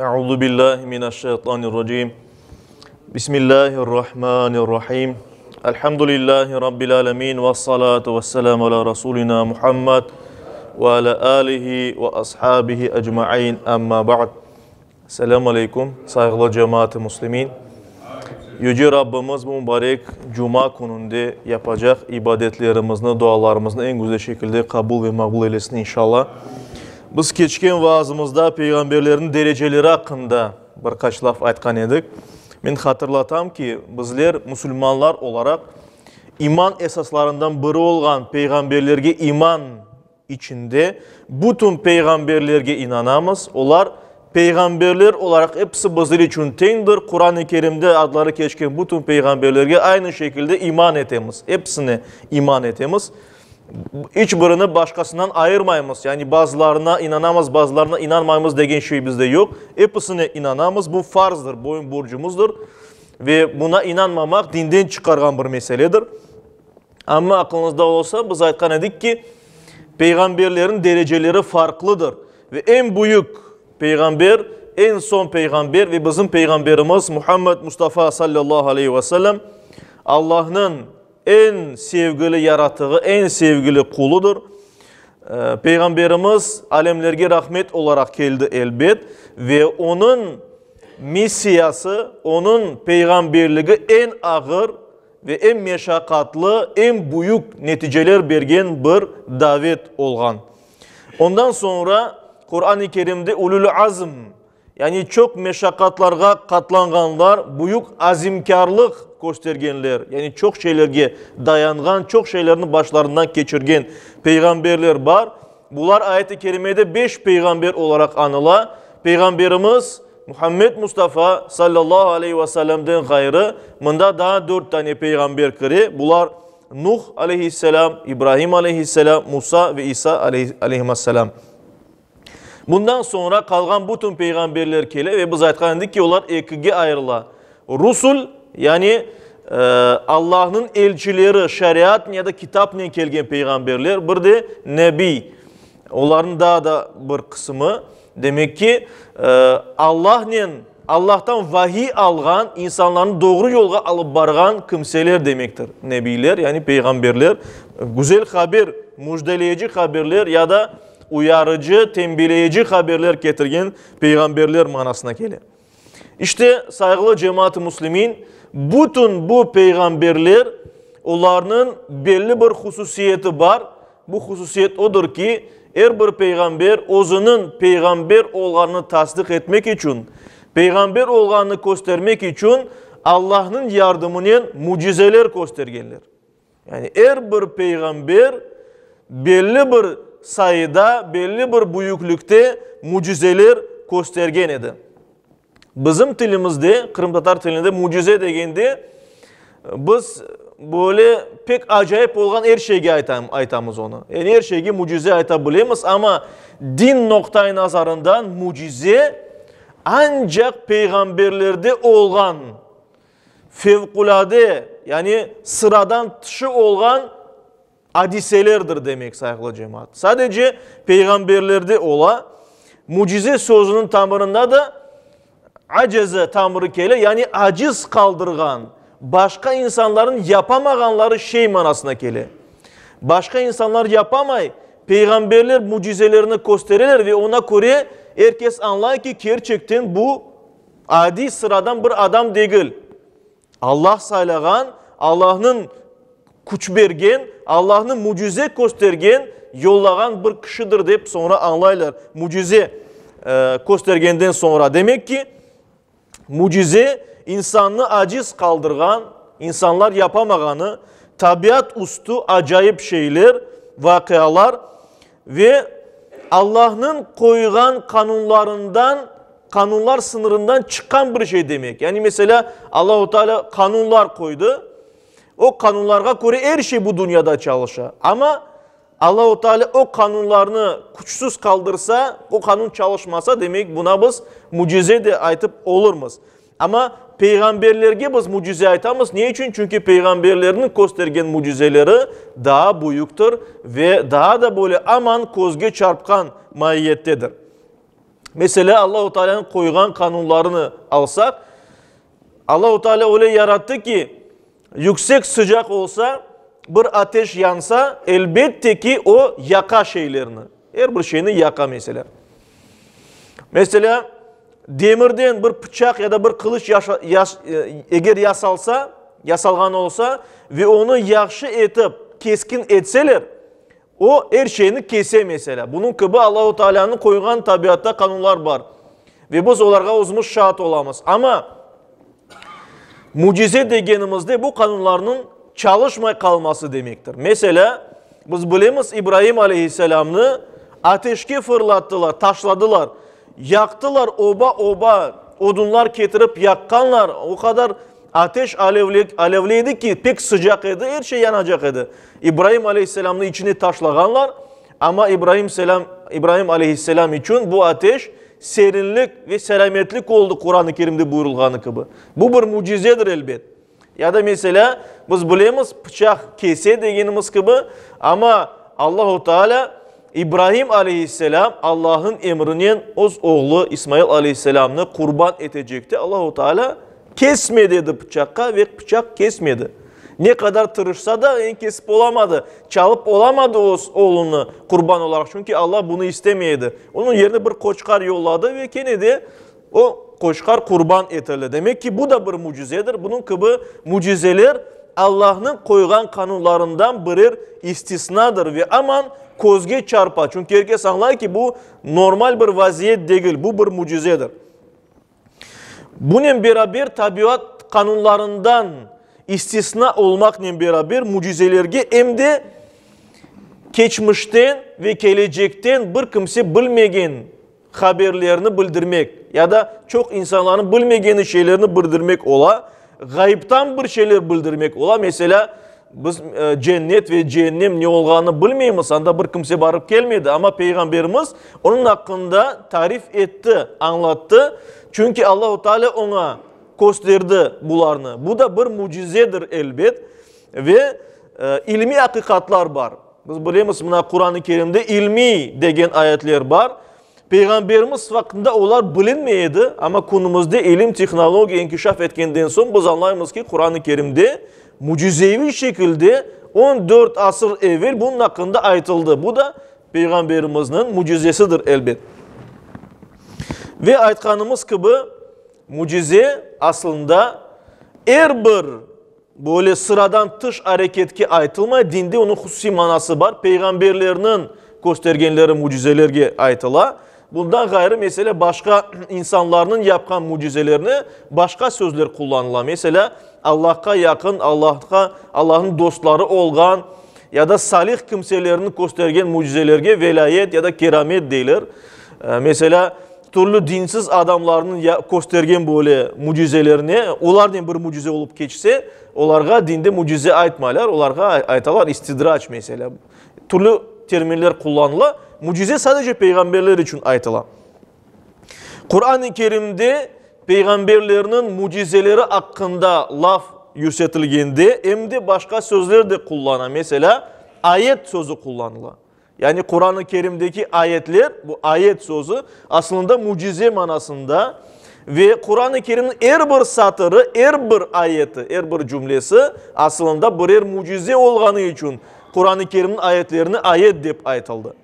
Euzu billahi mineşşeytanirracim. Bismillahirrahmanirrahim. Elhamdülillahi rabbil alamin ve salatu vesselamu ala rasulina Muhammed ve ala alihi ve ashabihi ecmaîn. Amma ba'd. Selâm aleyküm, sayğılı cemaat-ı müslimin. Yüce Rabbimiz bu mübarek cuma kününde yapacaq ibadetlerimizni, dualarımıznı eñ güzel şekilde qabul ve maqbul eylesin inşallah. Biz keçken vaazımızda peyğamberlerniñ dereceleri aqqında bir qaç laf aytqan edik. Men hatırlatam ki, bizler musulmanlar olaraq iman esaslarından biri olğan peyğamberlerge iman içinde bütün peyğamberlerge inanamız, olar peyğamberler olaraq episi bizler içün teñdir, Quran-ı Kerimde adları keçken bütün peyğamberlerge aynı şekilde iman etemiz, episine iman etemiz, iç birini başqasından ayırmaymız, yani bazılarına inanamız, bazılarına inanmaymız degen şey bizde yoq, episine inanamız, bu farzdır, boyun borcumuzdır ve buna inanmamaq dinden çıqarğan bir meseledir. Amma aqlıñızda olsa, biz aytqan edik ki, peyğamberlerniñ dereceleri farqlıdır. Ve eñ büyük peyğamber, eñ soñ peyğamber ve bizim peyğamberimiz Muhammed Mustafa sallallahu aleyhi ve sellem Allahnıñ eñ sevgili yaratığı, eñ sevgili quludır. Peyğamberimiz alemlerge rahmet olaraq keldi, elbet, ve onıñ missiyası, onıñ peyğamberligi eñ ağır ve eñ meşaqatlı, eñ büyük neticeler bergen bir davet olğan. Ondan soñra Quran-ı Kerimde ulül-azm, yani çoq meşaqatlarğa qatlanğanlar, büyük azimkârlıq köstergenler, yani çoq şeylerge dayanğan, çoq şeylerni başlarından keçirgen peyğamberler bar. Bular ayet-i kerimede beş peyğamber olaraq añıla. Peyğamberimiz Muhammed Mustafa sallallahu aleyhi ve sellemden ğayrı, mında daa dört tane peyğamber kire, bular, Nuh aleyhisselam, İbrahim aleyhisselam, Musa ve İsa aleyhimasselam. Bundan soñra qalğan bütün peyğamberler kele ve biz aytqan edik ki, olar ekige ayırıla, Rusul, yani Allahnıñ elçileri, şeriatnen ya da kitapnen kelgen peyğamberler, bir de Nebiy, Olarnıñ daa da bir qısımı, demek ki, Allahnen, Allahtan vahiy alğan, insanlarnı doğru yolğa alıp barğan kimseler demektir. Nebiyler, yani peyğamberler, güzel haber, müjdeleyici haberler ya da uyarıcı, tenbileyici haberler ketirgen peyğamberler manasına kele. İşte, sayğılı cemaat-ı müslimin, bütün bu peyğamberler, olarnıñ belli bir hususiyeti bar. Bu hususiyet odur ki, er bir peyğamber özüniñ peyğamber olğanını tasdiq etmek içün, peyğamber olğanını köstermek içün Allahnıñ yardımınen mücizeler köstergenler. Yani er bir peyğamber belli bir sayıda, belli bir büyüklikte mücizeler köstergen edi. Bizim tilimizde, qırımtatar tilinde mücize degende, biz böyle pek acayip olğan er şeyge aytamız onı. Yani er şeyge mücize ayta bilemiz, amma din noqtai nazarından mücize ancaq peyğamberlerde olğan fevqulâde, yani sıradan tışı olğan adiselerdir demek, sayğılı cemaat. Sadece peyğamberlerde ola. Mücize sözüniñ tamırında da aceze tamırı kele, yani aciz qaldırğan, başqa insanların yapamağanları şey manasına kele. Başqa insanlar yapamay, peyğamberler mücizelerini köstereler ve ona köre er kes añlay ki, kerçekten bu Adiy, sıradan bir adam degil. Allah saylağan, Allahnıñ küç bergen, Allahnıñ mücize köstergen, yollağan bir kişidir dep soñra añlaylar, mücize köstergenden soñra. Demek ki, mücize insannı aciz qaldırğan, insanlar yapamağanı, tabiat üstü acayip şeyler, vaqialar ve Allahnıñ qoyğan qanunlarından, qanunlar sıñırından çıqqan bir şey demek. Yani, meselâ, Allahu Teala qanunlar qoydı, o qanunlarğa köre er şey bu dünyada çalışa. Amma Allahu Teala o qanunlarnı küçsüz qaldırsa, o qanun çalışmasa, demek, buna biz mücize de aytıp olurmız. Amma peyğamberlerge biz mücize aytamız. Ne içün? Çünki peyğamberlerniñ köstergen mücizeleri daa büyüktir ve daa da böyle aman közge çarpqan maiyettedir. Meselâ, Allahu Taalânıñ qoyğan qanunlarını alsaq, Allahu Taalâ öyle yarattı ki, yüksek sıcaq olsa, bir ateş yansa, elbette ki, o yaqa şeylerni, er bir şeyni yaqa, meselâ. Meselâ, demirden bir pıçaq ya da bir qılıç eger yasalsa, yasalğan olsa ve onı yahşı etip keskin etseler, O, er şeyni kese, meselâ. Bunıñ kibi Allahu Taalânıñ qoyğan tabiatta qanunlar bar ve biz olarğa özümiz şaat olamız. Amma mücize degenimizde bu qanunlarnıñ çalışmay qalması demektir. Meselâ, biz bilemiz, İbraim aleyhisselâmnı ateşke fırlattılar, taşladılar, yaqtılar, oba-oba odunlar ketirip yaqqanlar, o qadar Ateş alevli edi ki, pek sıcaq edi, er şey yanacaq edi. İbraim aleyhisselamnı içine taşlağanlar, amma İbraim selam, İbraim aleyhisselam içün bu ateş serinlik ve selâmetlik oldı, Quran-ı Kerimde buyurılğanı kibi. Bu bir mücizedir, elbet. Ya da, meselâ, biz bilemiz, pıçaq kese degenimiz kibi, amma Allahu Teala İbrahim aleyhisselam Allahnıñ emrinen öz oğlu İsmail aleyhisselamnı qurban etecekti, Allahu Teala Kesme, dedi pıçaqqa ve pıçaq kesmedi. Ne qadar tırışsa da, en kesip olamadı, çalıp olamadı öz oğlunı qurban olaraq, çünki Alla bunı istemey edi. Onıñ yerine bir qoçqar yolladı ve kene de o qoçqar qurban etildi. Demek ki, bu da bir mücizedir. Bunıñ kibi mücizeler Allahnıñ qoyğan qanunlarından birer istisnadır ve aman közge çarpa, çünki er kes añlay ki, bu normal bir vaziyet degil, bu bir mücizedir. Bunen beraber tabiat qanunlarından istisna olmaqnen beraber mücizelerge em de keçmişten ve kelecekten bir kimse bilmegen haberlerni bildirmek ya da çoq insanlarnıñ bilmegeni şeylerni bildirmek ola, ğayıptan bir şeyler bildirmek ola. Meselâ, biz cennet ve ceennem ne olğanını bilmeymiz, anda bir kimse barıp kelmedi, amma Peyğamberimiz onıñ aqqında tarif etti, añlattı, çünki Allahu Teala oña kösterdi bularnı. Bu da bir mücizedir, elbet, ve ilmiy aqiqatlar bar. Biz bilemiz, mına Quran-ı Kerimde ilmiy degen ayetler bar. Peyğamberimiz vaqtında olar bilinmey edi, amma künümizde ilim, tehnologiya inkişaf etkenden soñ biz añlaymız ki, Quran-ı Kerimde mücizeviy şekilde 14 asır evel bunıñ aqqında aytıldı. Bu da Peyğamberimizniñ mücizesidir, elbet. Ve aytqanımız kibi, mücize aslında er bir Böyle sıradan tış areketke aytılmay, dinde onıñ hususiy manası bar, peyğamberlerniñ köstergenleri mücizelerge aytıla. Bundan ğayrı, meselâ, başqa insanlarnıñ yapqan mücizelerine başqa sözler qullanıla. Meselâ, Allahqa yaqın, Allahqa, Allahnıñ dostları olğan ya da salih kimselerniñ köstergen mücizelerge velâyet ya da keramet deyler. Meselâ, Türlü dinsiz adamlarnıñ köstergen böyle mücizelerine, olarnen bir mücize olıp keçse, olarğa dinde mücize aytmaylar, olarğa aytalar istidrac meselâ. Türlü terminler qullanıla. Mücize sadece peyğamberler içün aytıla. Quran-ı Kerimde peyğamberlerniñ mücizeleri aqqında laf yürsetilgende em de başqa sözler de qullana. Meselâ, ayet sözü qullanıla. Yani Quran-ı Kerimdeki ayetler, bu ayet sözü, aslında mücize manasında ve Quran-ı Kerimniñ er bir satırı, er bir ayeti, er bir cümlesi aslında birer mücize olğanı içün Quran-ı Kerimniñ ayetlerini ayet dep aytıldı.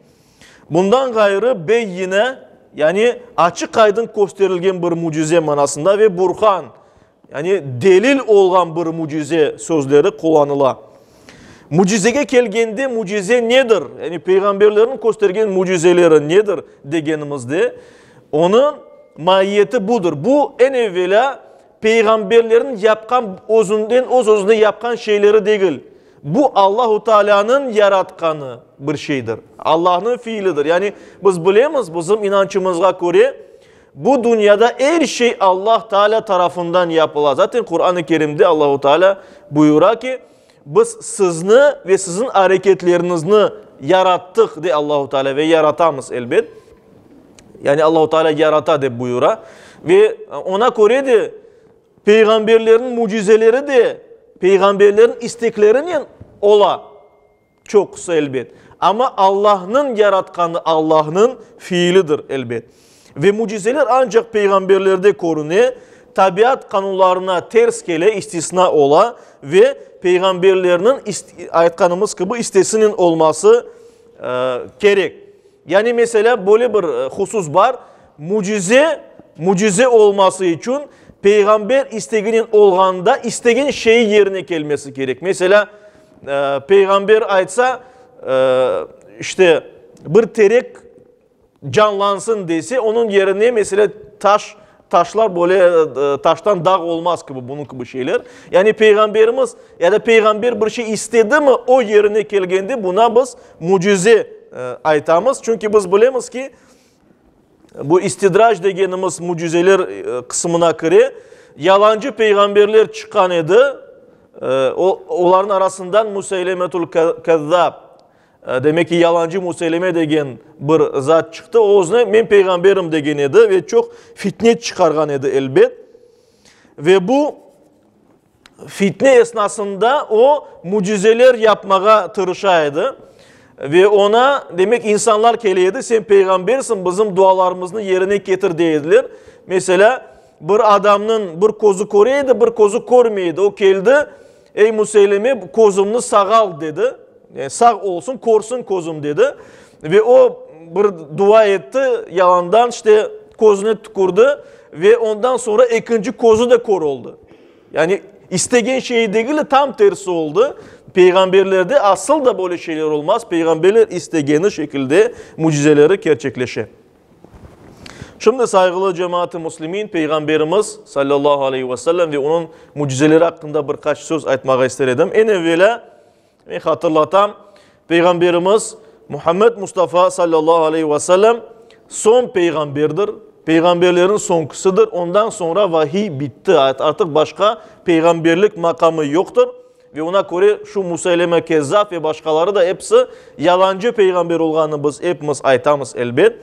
Bundan ğayrı beyyine, yani açıq-aydın kösterilgen bir mücize manasında ve burhan, Yani delil olğan bir mücize sözleri qullanıla. Mücizege kelgende mücize nedir? Yani peyğamberlerniñ köstergen mücizeleri nedir degenimizde, onıñ maiyeti budır. Bu, eñ evelâ, peyğamberlerniñ yapqan özünden, öz-özüne yapqan şeyleri degil. Bu, Allahu Taalânıñ yaratqanı bir şeydir. Allahnıñ fiilidir. Yani biz bilemiz, bizim inançımızğa köre, Bu dünyada er şey Allah Teala tarafından yapıla. Zaten Quran-ı Kerimde Allahu Teala buyura ki, Biz sizni ve siziñ areketleriñizni yarattıq, dey Allahu Teala, ve yaratamız, elbet. Yani Allahu Teala yarata dep buyura. Ve oña köre de peyğamberlerniñ mücizeleri de peyğamberlerniñ isteklerinen ola. Çoqusı, elbet. Amma Allahnıñ yaratqanı Allahnıñ fiilidir, elbet. Ve mücizeler ancaq peyğamberlerde körüne, tabiat qanunlarına ters kele, istisna ola ve peyğamberlerniñ, aytqanımız kibi, istesinen olması kerek. Yani, meselâ, böyle bir husus bar, mücize, mücize olması içün peyğamber isteginen olğanda istegen şeyi yerine kelmesi kerek. Meselâ, peyğamber aytsa, işte, bir terek canlansın dese, onıñ yerine, meselâ, taş, taşlar böyle, taştan dağ olmaz kibi, bunıñ kibi şeyler. Yani peyğamberimiz ya da peyğamber bir şey istedimi, o yerine kelgende buna biz mücize aytamız. Çünki biz bilemiz ki, bu istidrac degenimiz mücizeler qısmına kire. Yalancı peyğamberler çıqqan edi, olarnıñ arasından Museylemetul Kezzab, Demek ki, yalancı Museyleme degen bir zat çıqtı. O özüne men peyğamberim degen edi ve çoq fitne çıqarğan edi, elbet. Ve bu fitne esnasında o, mücizeler yapmağa tırışa edi. Ve oña, demek, insanlar kele edi, sen peyğambersiñ, bizim dualarımıznı yerine ketir, dey ediler. Meselâ, bir adamnıñ bir közü köre edi, bir közü körmey edi. O keldi, Ey, Museyleme, közümni sağalt, dedi. Yani sağ olsun, körsün közüm, dedi. Ve o bir dua etti, yalandan işte közüne tükürdi ve ondan soñra ekinci közü de kör oldı. Yani istegen şeyi degil de, tam tersi oldı. Peyğamberlerde asıl da böyle şeyler olmaz. Peyğamberler istegeni şekilde mücizeleri kerçekleşe. Şimdi, sayğılı cemaat-ı müslimin, Peyğamberimiz, sallallahu aleyhi ve sellem, ve onıñ mücizeleri aqqında bir qaç söz aytmağa ister edim. Eñ evelâ, men hatırlatam, Peyğamberimiz Muhammed Mustafa, sallallahu aleyhi ve sellem, soñ peyğamberdir, peyğamberlerniñ soñkisidir, ondan soñra vahiy bitti, artıq başqa peyğamberlik maqamı yoqtır. Ve oña köre şu Museyleme Kezzap ve başqaları da episi yalancı peyğamber olğanını biz epimiz aytamız, elbet.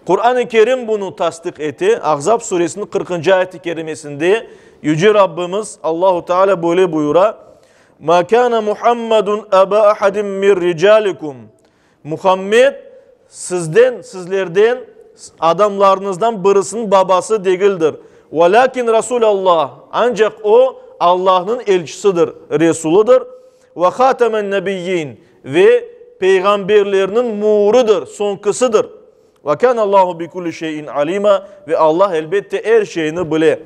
Quran-ı Kerim bunı tasdiq ete. Ahzab suresiniñ qırqıncı ayet-i kerimesinde Yüce Rabbimiz Allahu Teala böyle buyura, Ma kâne Muhammedun eba ahadim min ricalikum. Muhammed sizden, sizlerden, adamlarıñızdan birisiniñ babası degildir. Velâkin Rasûlallah, ancaq o, Allahnıñ elçisidir, Resulıdır, ve hâtemen nebiyyin, ve peyğamberlerniñ müürüdir, soñkisidir. Ve kânallâhu bi kulli şeyin alîmâ, ve Allah, elbette, er şeyni bile.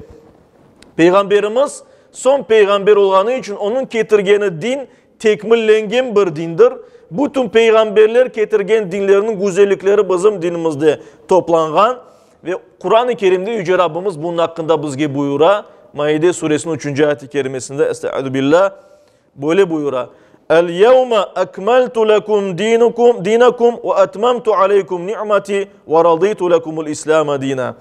Peyğamberimiz soñ peyğamber olğanı içün onıñ ketirgeni din Tekmillengen bir dindir. Bütün peyğamberler ketirgen dinlerniñ güzellikleri bizim dinimizde toplanğan ve Quran-ı Kerimde Yüce Rabbimiz bunıñ aqqında bizge buyura, Maide suresiniñ üçünci ayet-i kerimesinde, Estaizu billah, böyle buyura, El-yevme ekmeltu lekum dinukum, dinakum ve etmemtu aleykum ni'meti ve raditu lekumul islame dina.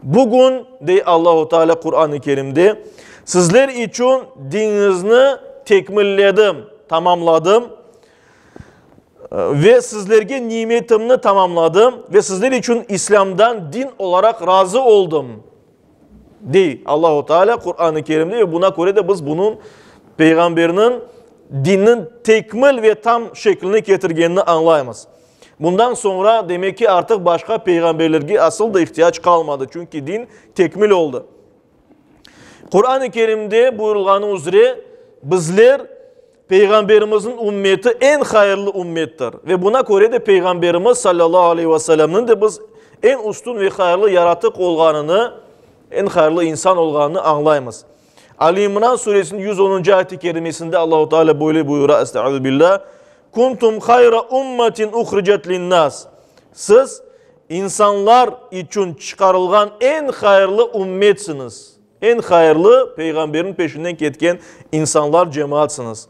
Bugün, dey Allahu Teala Quran-ı Kerimde, sizler içün diniñizni tekmilledim, tamamladım, ve sizlerge nimetimni tamamladım ve sizler içün İslâmdan din olaraq razı oldım, dey Allahu Teala Quran-ı Kerimde ve buna köre de biz bunıñ Peyğamberniñ dinniñ tekmil ve tam şeklini ketirgenini añlaymız. Bundan soñra, demek ki, artıq başqa peyğamberlerge asıl da ihtiyac qalmadı, çünki din tekmil oldı. Quran-ı Kerimde buyurılğanı üzre, bizler, Peyğamberimizniñ ümmeti eñ hayırlı ümmettir. Ve buna köre de Peyğamberimiz, salâllahu aleyhi ve sellemniñ de biz eñ üstün ve hayırlı yaratıq olğanını, eñ hayırlı insan olğanını añlaymız. Ali İmran suresiniñ 110-ncı ayet-i kerimesinde Allahu Teala böyle buyura, Estaizu billah, Kuntum hayra ummetin uhricet linnas. Siz, insanlar içün çıqarılğan eñ hayırlı ümmetsiñiz. Eñ hayırlı, Peyğamberniñ peşinden ketken insanlar cemaatsıñız.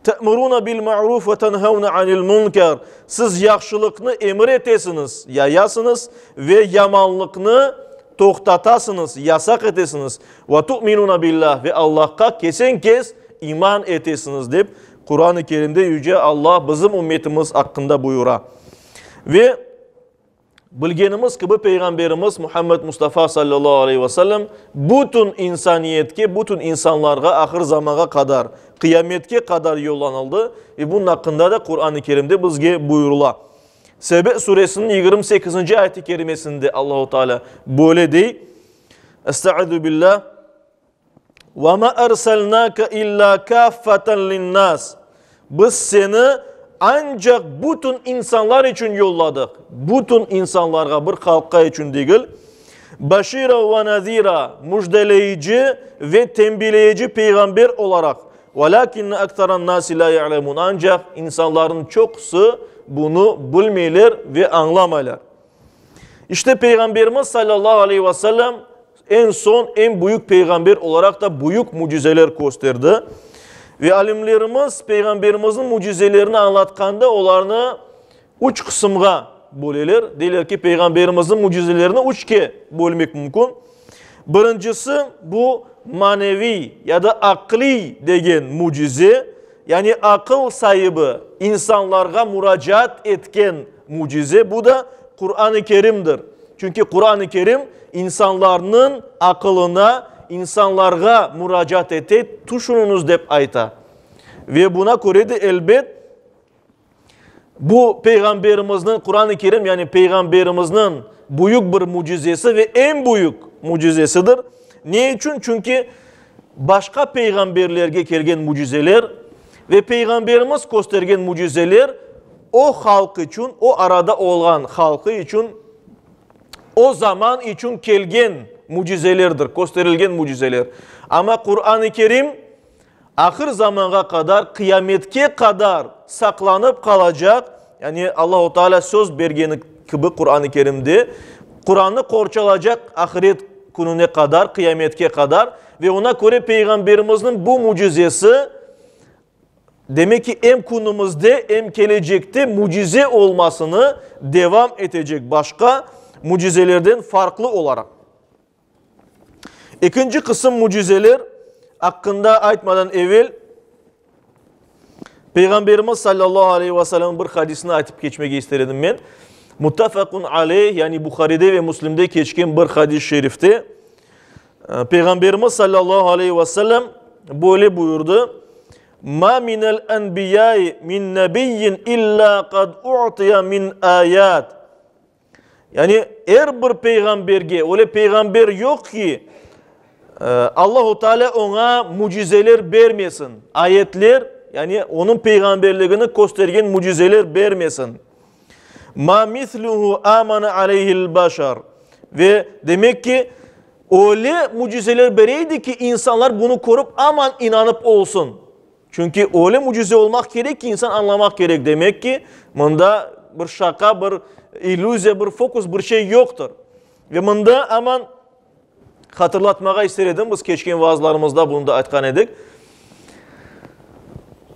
Te'muruna bil ma'ruf ve tenhevne anil münker. Siz yahşılıqnı emir etesiñiz, yayasıñız ve yamanlıqnı toqtatasıñız, yasaq etesiñiz. Ve tu'minuna billah ve Allahqa kesen-kes iman etesiñiz, dep Quran-ı Kerimde Yüce Allah bizim ümmetimiz aqqında buyura. Ve Bilgenimiz kibi, Peyğamberimiz Muhammed Mustafa sallallahu aleyhi ve sellem bütün insaniyetke, bütün insanlarğa ahır zamanğa qadar, qıyametke qadar yollanıldı ve bunıñ aqqında da Quran-ı Kerimde bizge buyurıla. Sebe suresiniñ 28-nci ayet-i kerimesinde Allahu Teala böyle dey, Estaizu billah, Ve ma erselnâke illâ kâffeten linnâs. Biz seni ancaq bütün insanlar içün yolladıq. Bütün insanlarğa, bir halqqa içün degil. Beşîra ve nezîra, müjdeleyici ve tenbileyici peyğamber olaraq. Velâkinne ekserennâsi lâ ya'lemûn. Ancaq insanlarnıñ çoqusı bunı bilmeyler ve añlamaylar. İşte Peyğamberimiz salâllahu aleyhi ve sellem eñ soñ, eñ büyük peyğamber olaraq da büyük mücizeler kösterdi. Ve alimlerimiz Peyğamberimizniñ mücizelerini añlatqanda olarnı üç qısımğa böleler. Deyler ki, Peyğamberimizniñ mücizelerini üçke bölmek mümkün. Birincisi, bu maneviy ya da aqliy degen mücize, yani aqıl saibi insanlarğa muracaat etken mücize, bu da Quran-ı Kerimdir. Çünki Quran-ı Kerim insanlarnıñ aqılına, insanlarğa muracaat ete, tüşüniñiz dep ayta. Ve buna köre de, elbet, Bu Peyğamberimizniñ, Quran-ı Kerim, yani Peyğamberimizniñ büyük bir mücizesi ve eñ büyük mücizesidir. Ne içün? Çünki başqa peyğamberlerge kelgen mücizeler ve Peyğamberimiz köstergen mücizeler o halq içün, o arada olğan halqı içün, o zaman içün kelgen mücizelerdir, kösterilgen mücizeler. Amma Quran-ı Kerim Ahır zamanğa qadar, qıyametke qadar saqlanıp qalacaq, yani Allahu Teala söz bergeni kibi Quran-ı Kerimde, Qurannı qorçalacaq ahiret kününe qadar, qıyametke qadar ve ona köre Peyğamberimizniñ bu mücizesi, demek ki, em künümizde, em kelecekte mücize olmasını devam etecek, başqa mücizelerden farqlı olaraq. Ekinci qısım mücizeler aqqında aytmadan evel, Peyğamberimiz sallallahu aleyhi ve sellemniñ bir hadisini aytıp keçmege ister edim men. Muttafaqun aleyh, yani Buharide ve Müslimde keçken bir hadis-i şerifte Peyğamberimiz sallallahu aleyhi ve sellem böyle buyurdı: Ma minel enbiyai min nebiyyin illa qad u'tiya min ayat. Yani er bir peyğamberge, öyle peyğamber yoq ki, Allahu Teala oña mücizeler bermesin, ayetler, yani onıñ peyğamberligini köstergen mücizeler bermesin. Ma misluhu amana aleyhil başar. Ve demek ki, öyle mücizeler bereydi ki, insanlar bunı körip aman inanıp olsun. Çünki öyle mücize olmaq kerek ki, insan añlamaq kerek. Demek ki, mında bir şaqa, bir illüziya, bir fokus, bir şey yoqtır. Ve mında aman hatırlatmağa ister edim, biz keçken vaazlarımızda bunı da aytqan edik.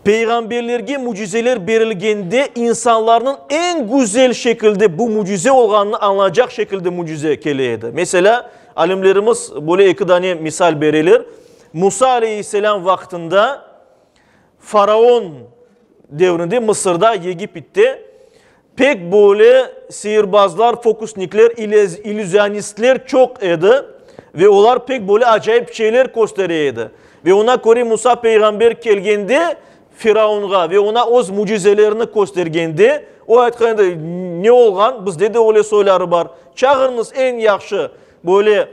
Peyğamberlerge mücizeler berilgende insanlarnıñ eñ güzel şekilde bu mücize olğanını añlaycaq şekilde mücize kele edi. Meselâ, alimlerimiz böyle eki dane misal bereler. Musa aleyhisselâm vaqtında faraon devrinde Mısırda, Yegipitte, pek böyle sihirbazlar, fokusnikler, illüzionistler çoq edi ve olar pek böyle acayip şeyler köstere edi. Ve ona köre Musa peyğamber kelgende firaunğa ve ona öz mücizelerini köstergende, o aytqan edi, Ne olğan, bizde de öyle soyları bar, çağırıñız eñ yahşı Böyle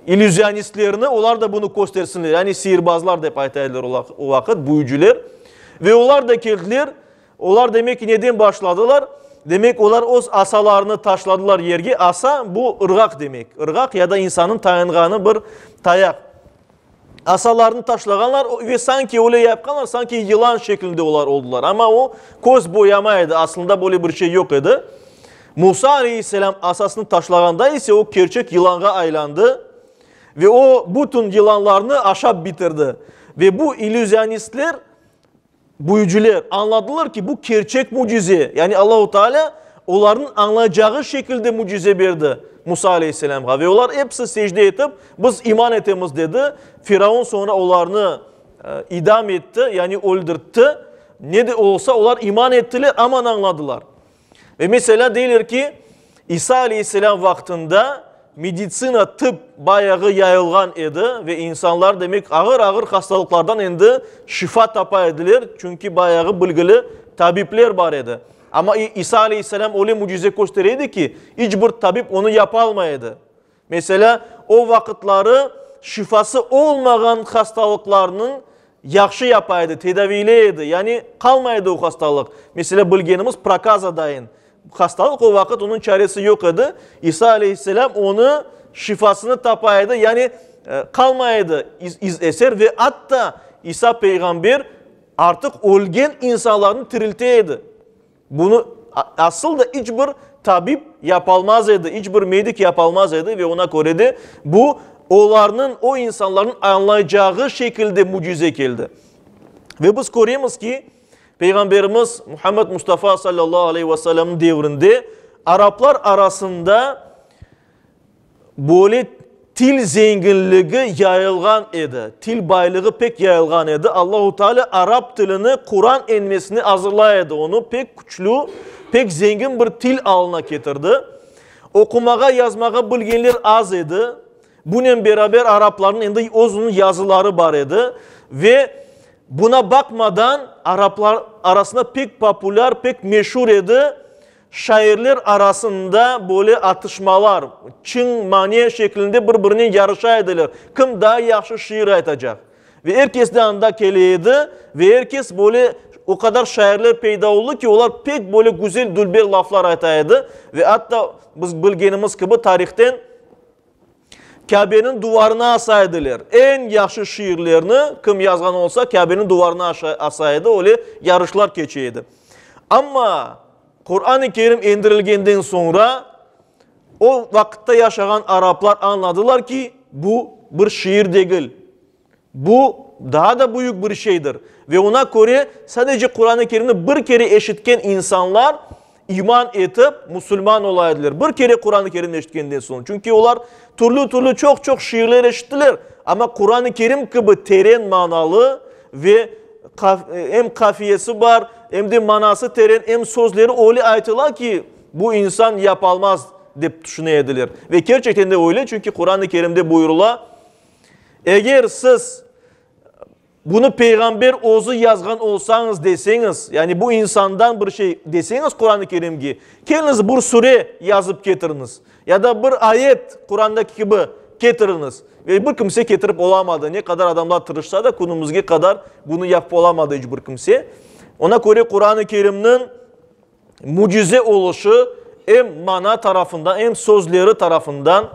illüzionistlerni, olar da bunı köstersinler, yani sihirbazlar dep ayta ediler o vaqıt, büyücüler. Ve olar da keldiler, olar demek ki neden başladılar? Demek olar öz asalarını taşladılar yerge, asa bu ırğaq demek, ırğaq ya da insannıñ tayanğanı bir tayaq. Asalarını taşlağanlar ve sanki öyle yapqanlar, sanki yılan şeklinde olar oldular. Amma o köz boyama edi, aslında böyle bir şey yoq edi. Musa aleyhisselam asasını taşlağanda ise o kerçek yılanğa aylandı ve o bütün yılanlarnı aşap bitirdi. Ve bu illüzionistler Büyücüler añladılar ki, bu kerçek mücize, yani Allahu Teala olarnıñ añlayacağı şekilde mücize berdi Musa aleyhisselamğa. Ve olar episi secde etip, biz iman etemiz, dedi. Firaun soñra olarnı idam etti, yani öldürtti. Ne de olsa, olar iman ettiler, aman añladılar. Ve meselâ, deyler ki, İsa aleyhisselâm vaqtında meditsina, tıp bayağı yayılğan edi ve insanlar, demek, ağır-ağır hastalıqlardan endi şifa tapa ediler, çünki bayağı bilgili tabipler bar edi. Amma İsa aleyhisselâm öyle mücize köstere edi ki, iç bir tabip onı yapalmay edi. Meselâ, o vaqıtları şifası olmağan hastalıqlarnıñ yahşı yapa edi, tedaviyley edi, yani qalmay edi o hastalıq. Meselâ, bilgenimiz prokaza dayın hastalıq, o vaqıt onıñ çaresi yoq edi. İsa aleyhisselâm onı şifasını tapa edi, yani qalmay edi iz-eser ve atta İsa peyğamber artıq ölgen insanlarnı tirilte edi. Bunı asıl da iç bir tabip yapalmaz edi, iç bir medik yapalmaz edi ve oña köre de bu olarnıñ, o insanlarnıñ añlaycağı şekilde mücize keldi. Ve biz köremiz ki, Peyğamberimiz Muhammed Mustafa sallallahu aleyhi ve sellemniñ devrinde araplar arasında Böyle til zenginligi yayılğan edi, til baylığı pek yayılğan edi. Allahu Teala arap tilini Quran enmesine azırlay edi, onı pek küçlü, pek zengin bir til alına ketirdi. Oqumağa, yazmağa bilgenler az edi. Bunen beraber araplarnıñ endi özüniñ yazıları bar edi ve buna baqmadan araplar arasında pek populâr, pek meşur edi. Şairler arasında böyle atışmalar, çıñ mane şeklinde bir-birinen yarışa ediler, kim daa yahşı şiir aytacaq. Ve er kes de anda kele edi, ve er kes böyle, o qadar şairler peyda oldı ki, olar pek böyle güzel, dülber laflar ayta edi. Ve atta biz bilgenimiz kibi tarihten, Kâbeniñ duvarına asa ediler. Eñ yahşı şiirlerni kim yazğan olsa, Kâbeniñ duvarına asa edi, öyle yarışlar keçe edi. Amma Quran-ı Kerim endirilgenden soñra, o vaqıtta yaşağan araplar añladılar ki, bu bir şiir degil. Bu daa da büyük bir şeydir. Ve oña köre, sadece Quran-ı Kerimni bir kere eşitken insanlar iman etip, musulman ola ediler. Bir kere Quran-ı Kerimni eşitkenden soñ. Çünki olar türlü-türlü çoq-çoq şiirler eşittiler, amma Quran-ı Kerim kibi teren manalı ve em qafiyesi bar, em de manası teren, em sözleri öyle aytıla ki, bu insan yapalmaz, dep tüşüne ediler. Ve kerçekten de öyle, çünki Quran-ı Kerimde buyurıla, Eger siz bunı peyğamber özü yazğan olsañız deseñiz, yani bu insandan bir şey deseñiz Quran-ı Kerimge, keliñiz bir sure yazıp ketiriñiz ya da bir ayet Qurandaki kibi ketiriñiz. Ve bir kimse ketirip olamadı. Ne qadar adamlar tırışsa da, künümizge qadar bunı yapıp olamadı iç bir kimse. Ona köre Quran-ı Kerimniñ Mücize oluşı em mana tarafından, em sözleri tarafından,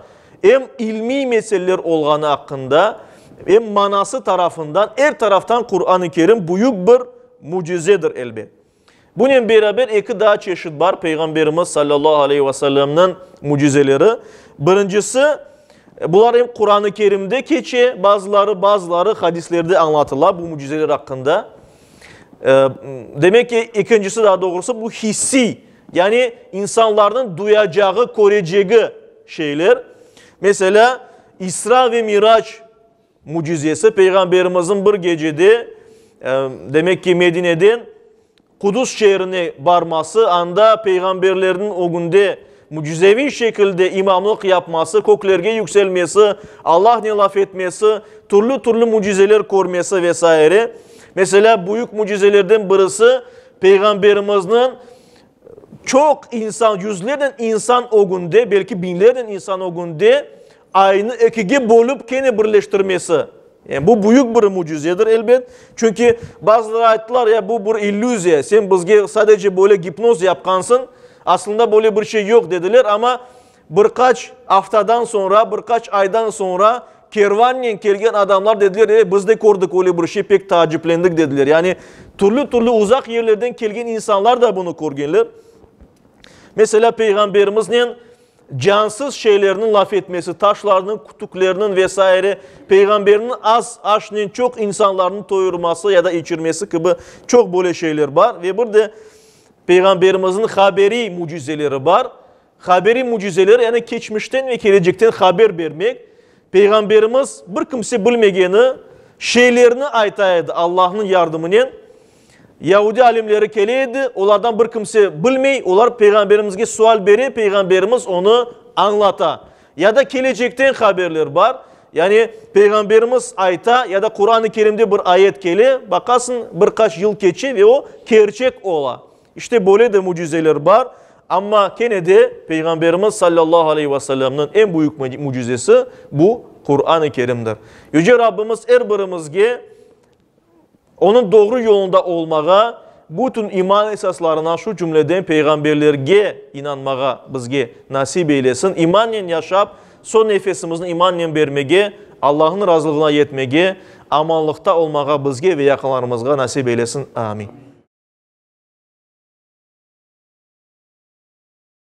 em ilmiy meseleler olğanı aqqında, em manası tarafından, er taraftan Quran-ı Kerim büyük bir mücizedir, elbet. Bunen beraber eki daa çeşit bar Peyğamberimiz sallallahu aleyhi ve sellemniñ mücizeleri. Birincisi, bular em Quran-ı Kerimde keçe bazıları, bazıları hadislerde añlatıla bu mücizeler aqqında. Demek ki, ekincisi, daa doğrusı, bu hissiy, yani insanlarnıñ duyacağı, körecegi şeyler. Meselâ, İsra ve Mirac mücizesi, Peyğamberimizniñ bir gecede, demek ki, Medineden Qudus şeerine barması, anda peyğamberlerniñ ögünde mücizeviy şekilde imamlıq yapması, köklerge yükselmesi, Allahnen laf etmesi, türlü-türlü mücizeler körmesi ve saire. Meselâ, büyük mücizelerden birisi, Peyğamberimizniñ çoq insan, yüzlernen insan ögünde, belki biñlernen insan ögünde aynı ekige bölüp kene birleştirmesi. Yani bu büyük bir mücizedir, elbet. Çünki bazıları ayttılar, ya bu bir illüziya, sen bizge sadece böyle gipnoz yapqansıñ, aslında böyle bir şey yoq, dediler. Amma bir qaç aftadan soñra, bir qaç aydan soñra kervannen kelgen adamlar dediler, e, biz de kördik öyle bir şey, pek taaciplendik, dediler. Yani türlü-türlü uzaq yerlerden kelgen insanlar da bunı körgenler. Meselâ, Peyğamberimiznen Cansız şeylerniñ laf etmesi, taşlarnıñ, kütüklerniñ ve saire, Peyğamberniñ az aşnen çoq insanlarnı toyurması ya da içirmesi kibi çoq böyle şeyler bar. Ve bir de Peyğamberimizniñ haberiy mücizeleri bar. Haberiy mücizeler, yani keçmişten ve kelecekten haber bermek. Peyğamberimiz bir kimse bilmegeni şeylerni ayta edi Allahnıñ yardımınen. Yaudi alimleri kele edi, olardan bir kimse bilmey, olar Peyğamberimizge sual bere, Peyğamberimiz onı añlata. Ya da kelecekten haberler bar, yani Peyğamberimiz ayta, ya da Quran-ı Kerimde bir ayet kele, baqasıñ, bir qaç yıl keçe ve o kerçek ola. İşte böyle de mücizeler bar, amma kene de Peyğamberimiz sallallahu aleyhi ve sellemniñ eñ büyük mücizesi bu Quran-ı Kerimdir. Yüce Rabbimiz er birimizge Onıñ doğru yolunda olmağa, bütün iman esaslarına, şu cümleden peyğamberlerge inanmağa bizge nasip eylesin. İmannen yaşap, soñ nefesimizni imannen bermege, Allahnıñ razılığına yetmege, amanlıqta olmağa bizge ve yaqınlarımızğa nasip eylesin. Amin.